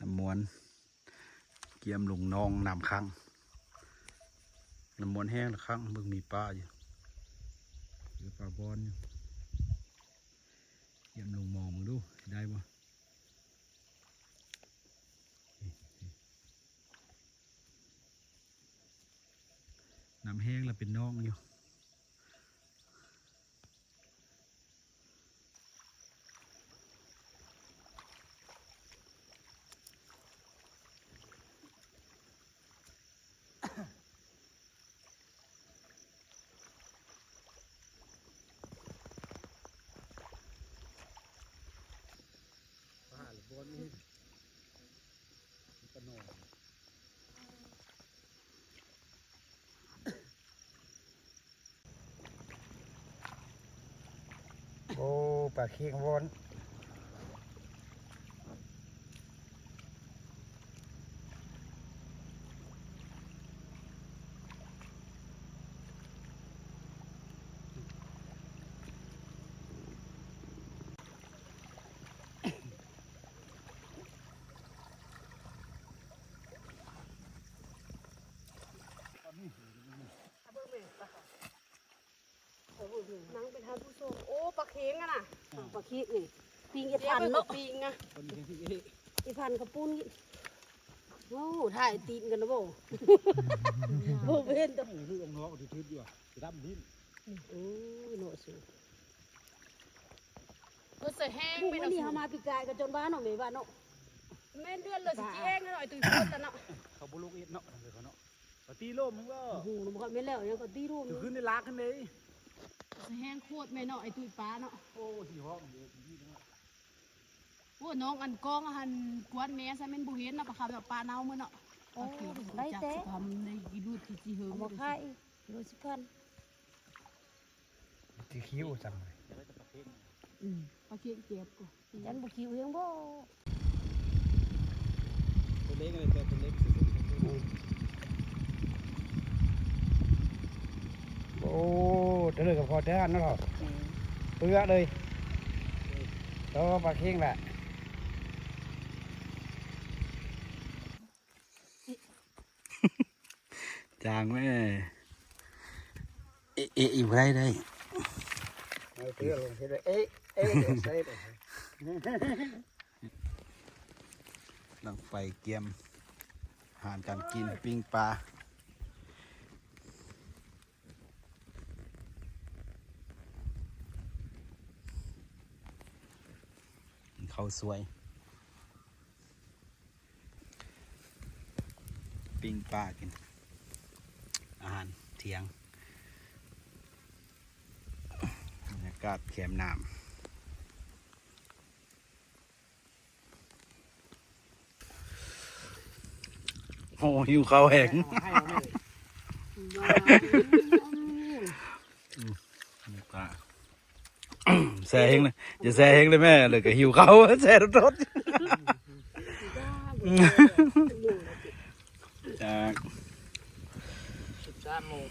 ນ້ຳມ່ວນ ກຽມລົງໜອງນ້ຳຂັງ ນ້ຳມ່ວນແຫ້ງລະຂັງ ເບິ່ງມີປາຢູ່ ເຫຼືອປາບອນຢູ່ ກຽມລົງມອງເບິ່ງດູ ຊິໄດ້ບໍ່? ນ້ຳແຫ້ງລະເປັນໜອງຢູ່. ໂອ້ ປາເຄັງວອນ ນັ່ງໄປທ່ານຜູ້ຊົມ ໂອ້ ປາເຄັງຫັ້ນນະ ອ່າ ປາເຄັງນີ້ ປີ້ງອີ່ພັນເນາະ ປີ້ງນະ ອີ່ພັນເຂົາປຸ້ນ ໂອ້ ຖ່າຍຕີນກັນນະບໍ່ ບໍ່ເຫັນຕົວ ເອີ ລູກອອກນອກຖືໆຢູ່ ດຳດິ້ນ ໂອ້ຍ ເນາະສູ ເພິ່ນໃສ່ແຫ້ງ ມື້ນີ້ເຮົາມາປີກາຍກໍຈົນວ່າເນາະ ແມ່ວ່າເນາະ ແມ່ນເດືອນເລີຍຊິແຫ້ງເນາະ ໄອ້ຕຸ້ຍເພິ່ນລະເນາະ ເຂົາບໍ່ລົງເຮັດເນາະ ເຂົາເນາະ ກະຕີລົມແມ່ນບໍ່? ໂອ້ໂຫ ບໍ່ຄ່ອຍແມ່ນແລ້ວ ຍັງກະຕີລົມ ຄືຂຶ້ນໄດ້ລາກຂຶ້ນເດ້ ສະແຮງໂຄດແມ່ເນາະ ໄອ້ຕຸ້ຍປາເນາະ ໂອ້ ຊິຮ້ອງເດ້ ໂອ້ ນ້ອງອັນກອງຫັ້ນ ກວນແມ່ຊະແມ່ນບໍ່ເຫັນເນາະ ປາຄຳເນາະ ປາເນົ່າໝົດເນາະ ໂອ້ ໄດ້ແຕ່ ຊິທຳໄດ້ກິໂລ ຊິເຫິງ ເອົາມາຂາຍ ກິໂລສິບພັນ. ຊິຄິວຈັ່ງ ອືມ ປາເຄັງເຈັບກໍ ຈັ່ງບໍ່ຄິວເອງບໍ່ ຕົວເລັກເລີຍ ຕົວເລັກ ອືມ ໂອ້ ຕົວເລີກກໍພໍແຕ່ອັນນັ້ນເນາະ ອືມ ເປືອເລີຍ ໂຕປາເຄັງລະ. ຈ້າງແມ່ ເອະ ເອະ ຢູ່ບໍ່ໄດ້ ໄດ້ ເອົາເສືອລົງເຮັດ ເອະ ເອະ ໃສ່ ດັງໄຟກຽມ ອາຫານການກິນ ປີ້ງປາ ເຂົ້າສວຍ. ປີ້ງປາກິນ ອາຫານທ່ຽງ ບັນຍາກາດແຄມນ້ຳ ໂອ້ ຫິວເຂົ້າແຮງ ຫິວເຂົ້າ. ແຊ່ແຮງເລີຍ ຢ່າແຊ່ແຮງເລີຍແມ່ ແລ້ວກໍຫິວເຂົ້າ ແຊ່ໂດດໆ ຈາກ ສິບສາມໂມງ